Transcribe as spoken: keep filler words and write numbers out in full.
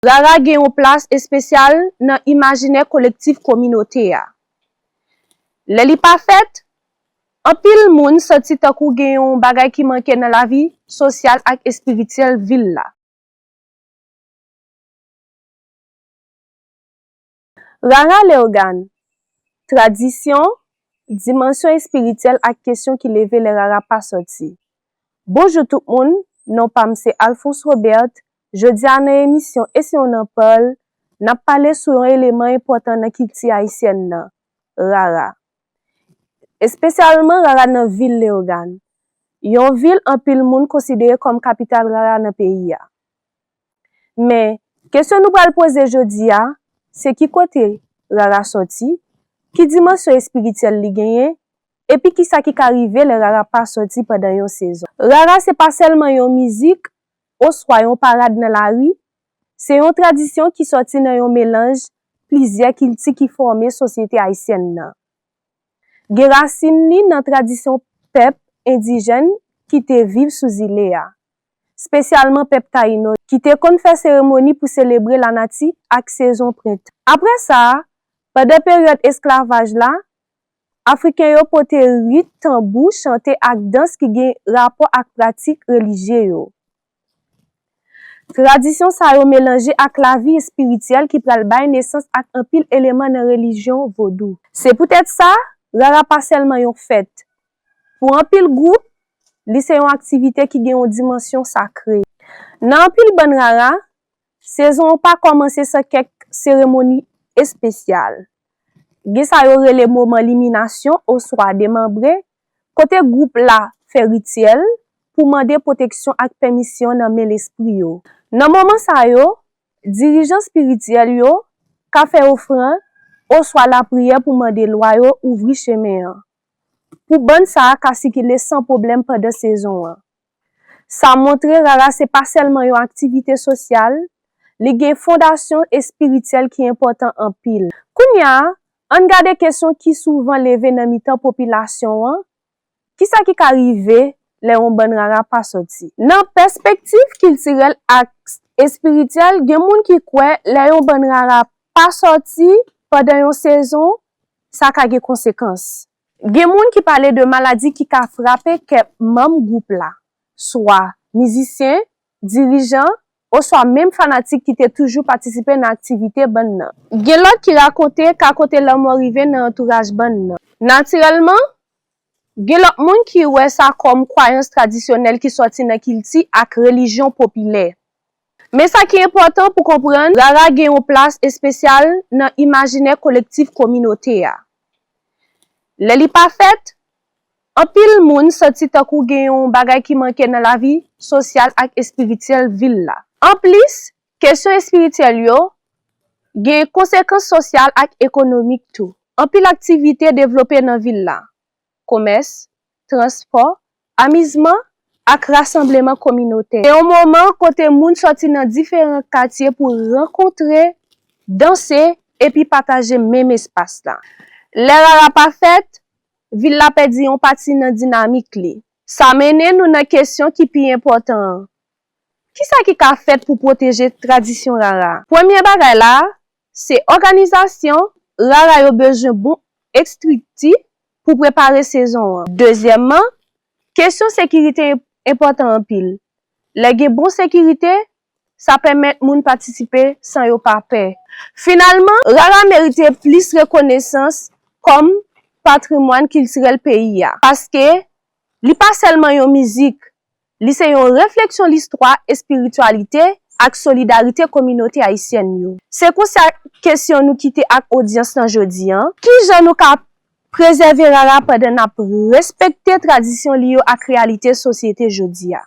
Rara gen yon plas espesyal nan imajinè kolektif kominote a. Lè li pa fèt, anpil moun santi tankou gen yon bagay ki manke nan lavi sosyal ak espirityèl vil la. Rara Leyogàn, tradisyon, dimansyon espirityèl ak kesyon ki leve lè rara pa sòti. Bonjou tout moun, non pa m se Alphonse Robert. Jodi a nan emisyon E si w nan pale, n ap pale sou yon eleman enpòtan nan kilti ayisyèn nan, rara. Espesyalman rara nan vil Leyogàn, yon vil anpil moun konsidere kòm kapital rara nan peyi a. Men, kesyon nou pral poze jodi a, se ki kote rara sòti, ki dimansyon espirityèl li genyen, epi kisa ki ka rive lè rara pa sòti pandan yon sezon. Rara se pa sèlman yon mizik oswa yon parad nan lari, se yon tradisyon ki sòti nan yon melanj plizyè kilti ki fòme sosyete ayisyèn nan. Gen rasin li nan tradisyon pèp endijèn ki te viv sou zile a, espesyalman pèp Tayino, ki te konn fè seremoni pou selebre lanati ak sezon prentan. Apre sa, pandan peryòd esklavaj la, Afriken yo pote rit, tanbou, chante ak dans ki gen rapò ak pratik relijye yo. Tradisyon sa yo melanje ak lavi espirityèl ki pral bay nesans ak anpil eleman nan relijyon vodou. Se poutèt sa, rara pa sèlman yon fèt. Pou anpil gwoup, li se yon aktivite ki gen yon dimansyon sakre. Nan anpil bann rara, sezon an pa kòmanse san kèk seremoni espesyal. Gen sa yo rele moman liminasyon oswa demanbre, kote gwoup la fè rityèl pou mande pwoteksyon ak pèmisyon nan men lespri yo. Nan moman sa yo, dirijan espirityèl yo ka fè ofrann oswa lapriyè pou mande lwa yo ouvri chemen an, pou bann sa a ka sikile san pwoblèm pandan sezon an. Sa montre rara se pa sèlman yon aktivite sosyal, li gen fondasyon espirityèl ki enpòtan anpil. Kounye a, ann gade kesyon ki souvan leve nan mitan popilasyon an, kisa ki ka rive lè yon bann rara pa sòti? Nan pèspektiv kiltirèl ak espirityèl, gen moun ki kwè lè yon bann rara pa sòti pandan yon sezon, sa ka gen konsekans. Gen moun ki pale de maladi ki ka frape kèk manm gwoup la, swa mizisyen, dirijan, oswa menm fanatik ki te toujou patisipe nan aktivite bann nan. Gen lòt ki rakonte ka kote lanmò rive nan antouraj bann nan. Natirèlman, gen lòt moun ki wè sa kòm kwayans tradisyonèl ki sòti nan kilti ak relijyon popilè. Men sa ki enpòtan pou konprann, rara gen yon plas espesyal nan imajinè kolektif kominote a. Lè li pa fèt, anpil moun santi tankou gen yon bagay ki manke nan lavi sosyal ak espirityèl vil la. Anplis, kesyon espirityèl yo gen konsekans sosyal ak ekonomik tou. Anpil aktivite devlope nan vil la, komès, transpò, amizman, ak rasanbleman kominotè. Se yon moman kote moun sòti nan diferan katye pou rankontre, danse, epi pataje menm espas la. Lè rara pa fèt, vil la pèdi yon pati nan dinamik li. Sa mennen nou nan kesyon ki pi enpòtan an. Kisa ki ka fèt pou pwoteje tradisyon rara? Premye bagay la, se òganizasyon. Rara yo bezwen bon estrikti pou prepare sezon an. Dezyèmman, kesyon sekirite enpòtan anpil. Lè gen bon sekirite, sa pèmèt moun patisipe san yo pa pè. Finalman, rara merite plis rekonesans kòm patrimwàn kiltirèl peyi a, paske li pa sèlman yon mizik, li se yon refleksyon listwa, espirityalite ak solidarite kominote ayisyèn yo. Se konsa kesyon nou kite ak odyans lan jodi an. Kijan nou ka prezève rara pandan n ap respekte tradisyon li yo ak reyalite sosyete jodi a?